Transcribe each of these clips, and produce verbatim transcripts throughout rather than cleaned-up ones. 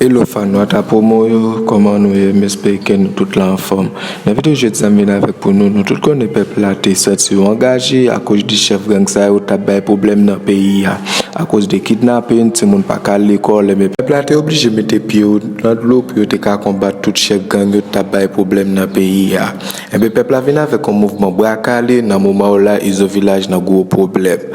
Hello fan nou Ata Promo yo, kòman nou ye? M espere ke nou tout la anfòm. Nan videyo jodi a m vin avèk pou nou, nou tout konnen pèp la te santi yo angaje akoz de chèf gang sa yo t ap bay pwoblèm nan peyi a. Akoz de kidnapin, timoun pa ka al lekòl, enben pèp la te oblije mete pye yo nan dlo pou yo te ka konbat tout chèf gang yo t ap bay pwoblèm nan peyi a. Enben pèp la vin avèk yon mouvman bwa kale nan moman w la Izo Vilaj nan gwo pwoblèm.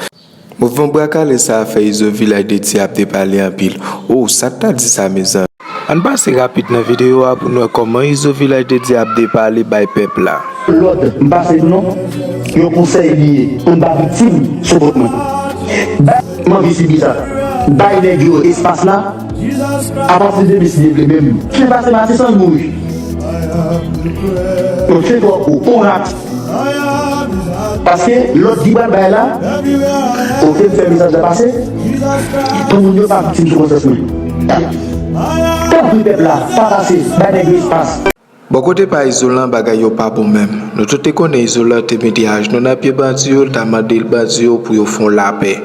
Mouvman bwa kale sa a fè Izo Vilaj de Dyab te pale anpil. O, sa t ta di sa, mezanmi? Ann pase rapid nan videyo a pou n wè kòman Izo Vilaj de Dyab te pale bay pèp la. Lòd, m pase nou non. Yon konsèy li ye, anba viktim, sou kont mwen. Bay, m anvi sibi sa. Bay nèg yo espas la. Apati de demen si Dye vle menm. Fen pase Matisan, l mouri. Yon fen twò gwo, on rat. Paske lòd li pral bay la, oke, m fè mesaj la pase, pou moun yo pa viktim sou konsyans mwen. Tanpri pèp la, pa pase, bay nèg yo espas. Bò kote pa Izolan, bagay yo pa bon menm. Nou tout te konnen Izolan te mete ajnou nan pye bandi yo, l ta mande bandi yo pou yo fè yon lapè.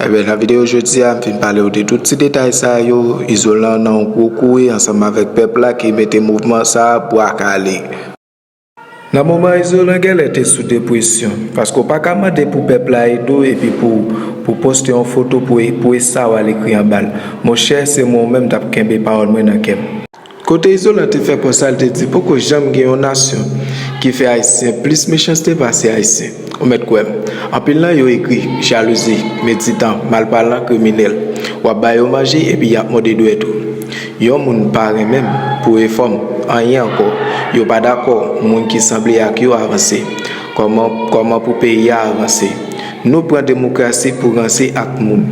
Enben, nan videyo jodi a, m fin pale w de tout ti detay sa yo, Izolan nan yon gwo kouri ansanm avèk pèp la ki mete mouvman sa a bwa kale. Nan moman Izolan genlè te sou depresyon, paske w pa ka mande pou pèp la ede w epi pou, pou poste yon foto pou, pou e sa w al ekri anba l. Monchè, se mwen menm t ap kenbe pawòl mwen nan kè m. Kote Izolan te fè pòs la, l te di, poko janm gen yon nasyon ki fè Ayisyen plis mechanste pase Ayisyen. Ou mèt kwè m. Anpil nan yo egri, jalouzi, meditan, malpalan, kriminèl. W ap ba yo manje epi y ap mòde dwèt ou. Yon moun pa renmen m pou efò m, anyen ankò. Yo pa dakò, moun ki sanble ak yo avanse. Kòman, kòman pou peyi a avanse? Nou pran demokrasi pou ranse ak moun,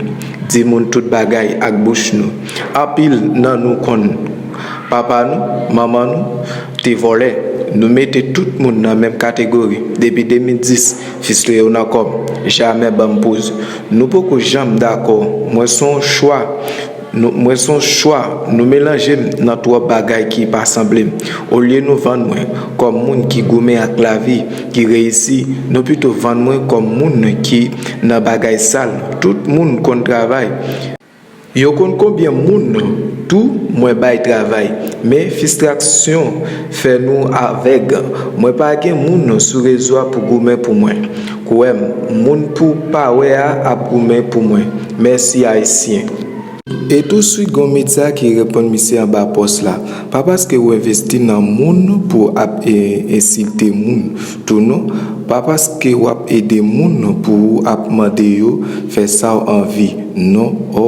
di moun tout bagay ak bouch nou. Anpil nan nou konn papa nou, manman nou te vòlè. Nou mete tout moun nan menm kategori. Depi de mil dis, fistre yo nan kò m. Jamè ban m poz. Nou poko janm dakò. Mwen se yon chwa. Nou, mwen se yon chwa. Nou melanje m nan twòp bagay ki pa sanble m. Olye nou vann mwen kòm moun ki goumen ak lavi, ki reyisi, nou pito vann mwen kòm moun ki nan bagay sal. Tout moun konn travay. Yo konn konbyen moun tou mwen bay travay, men fistrasyon fè nou avèg. Mwen pa gen moun sou rezo a pou goumen pou mwen. Kwè m, moun pou pa wè a ap goumen pou mwen. Mèsi Ayisyen. E touswit gon medya ki reponn misye anba pòs la. Pa paske w envesti nan moun pou ap e, ensilte moun tou non. Pa paske w ap ede moun pou w ap mande yo fè sa w anvi non. O,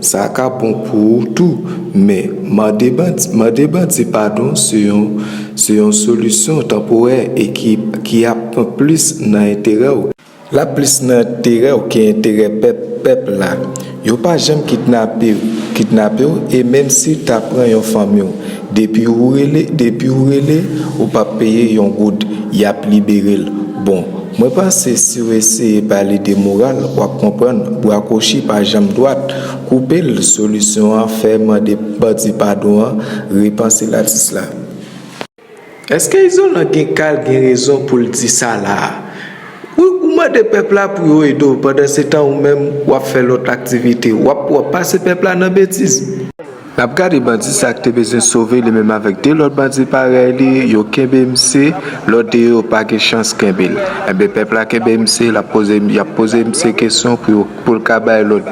sa ka bon pou ou tou, men mande bandi, mande bandi padon se yon, se yon solisyon tanporè e ki, ki ap plis nan enterè w. L ap plis nan enterè w ke enterè pèp, pèp la. Yo pa janm kidnape, kidnape w, e menm si ta pran yon fanmi w, depi ou rele, depi ou rele, ou p ap peye yon goud, y ap libere l. Bon, mwen panse si w eseye pale de moral, w ap konprann, bwa kwochi pa janm dwat, koupe l, solisyon an fè mande bandi padon an, repanse l atis la. Èske Izolan gen ka l gen rezon pou l di sa la a? Ou, ou mande pèp la pou yo ede w, pandansetan ou menm w ap fè lòt aktivite, w ap, w ap pase pèp la nan betiz. N ap gade bandi sa k te bezwen sove li menm avèk de lòt bandi parèy li, yo kenbe misye, lòt de yo pa gen chans kenbe l. Enben pèp la kenbe misye, l ap poze, y ap poze misye kesyon pou yo, pou l ka bay lòt.